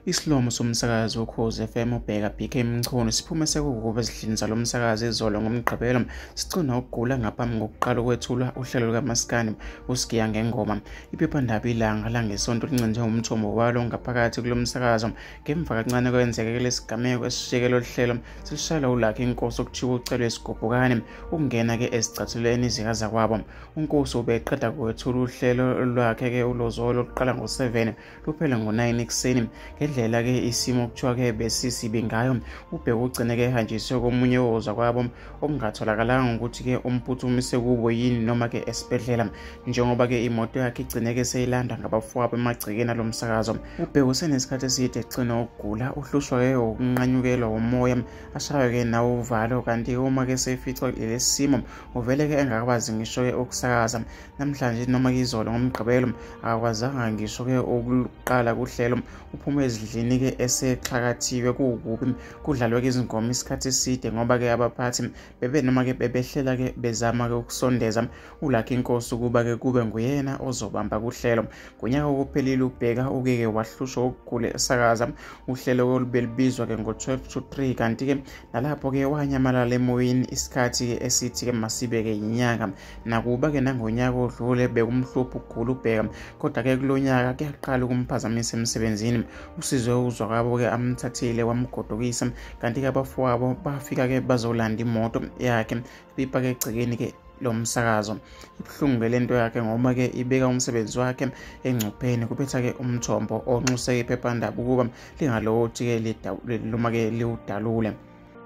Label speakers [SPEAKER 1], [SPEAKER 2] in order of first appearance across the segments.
[SPEAKER 1] Isilomo somsakazi woKhozi FM uBheka BK Mchunu siphume sekukubi ezindlini zalo msakazi izolo ngoMgqibelo, sicina ukugula ngaphambi kokuqala ukwethulwa uhlelo lukaMaskandi uSigiya Ngengoma. Iphephandaba iLanga langeSonto lincinje umthombo walo ngaphakathi kulo msakazo ngemva kancane kwenzeke lesigameko esishiyeke lolu hlelo selishayelwa uLucky Nkosi okuthiwa ucelwe isigubhukane ukungena-ke ezicathulweni zikazakwabo. UNkosi ubeqeda kwethula uhlelo lwakhe-ke uLozolo oluqala ngo-7 luphele ngo-9 ekuseni. Ngendlela-ke isimo okuthiwa-ke besisibi ngayo, uBheka ugcine-ke ehanjiswe komunye wozakwabo okungatholakalanga ukuthi-ke umphuthumise kubo yini noma-ke esibhedlela, njengoba-ke imoto yakhe igcine-ke seyilanda ngabafowabo emagcekeni alo msakazo. UBheka usenesikhathi eside egcina ukugula, uhlushwa-ke ukunqanyukelwa umoya, ashaywe-ke nawo uvalo, kanti uma-ke seficwa lesi simo uvele-ke engakwazi ngisho-ke ukusakaza. Namhlanje noma-ke izolo ngoMgqibelo akakwazanga ngisho-ke ukuqala kuhlelo, uphume ezindlini-ke esexhakathiwe kukubi, kudlalwe-ke izingoma isikhathi eside ngoba-ke abaphathi bebe noma-ke bebehlela-ke bezama-ke ukusondeza uLucky Nkosi ukuba-ke kube nguyena ozobamba kuhlelo. Ngonyaka okuphelile uBheka uke-ke wahlushwa ukugula esakaza uhlelo olubelibizwa-ke ngo-12 to 3, kanti-ke nalapho-ke wanyamalala emoyeni isikhathi-ke esithi-ke masibe-ke yinyanga. Nakuba-ke nangonyaka odlule bekumhlupha ukugula uBheka, kodwa-ke kulo nyaka kuyaqala ukumphazamisa emsebenzini. Usizwe uzwakwabo-ke amthathile wamgodukisa, kanti-ke abafowabo bafika-ke bazolanda imoto yakhe bipake egcekeni-ke lo msakazo. Ibuhlungu-ke lento yakhe ngoba-ke ibeka umsebenzi wakhe engcupheni, kuphetha-ke umthombo onxuse iphephandaba ukuba lingalothi-ke noma-ke liwudalule.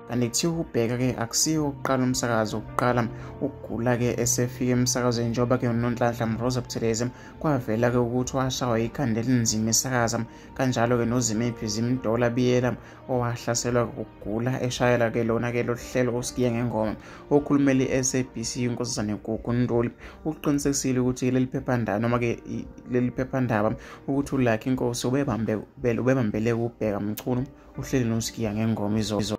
[SPEAKER 1] Kanti kuthiwa uBheka-ke akusiyo ukuqala umsakazo ukuqala ukugula-ke esefika emsakazweni, njengoba-ke uNonhlanhla Mroza Buthelezi kwavela-ke ukuthi washawa ikhanda elinzima esakaza, kanjalo-ke noZimiphi Zimdola Biyela owahlaselwa ukugula eshayela-ke lona-ke lo hlelo uSigiya Ngengoma. Okhulumela i-SABC uNkosazana Gugu Ntuli uqinisekisile ukuthi leli phephandaba noma-ke leli phephandaba ukuthi uLucky Nkosi ubebambele uBheka Mchunu uhleli noSigiya Ngengoma izolo.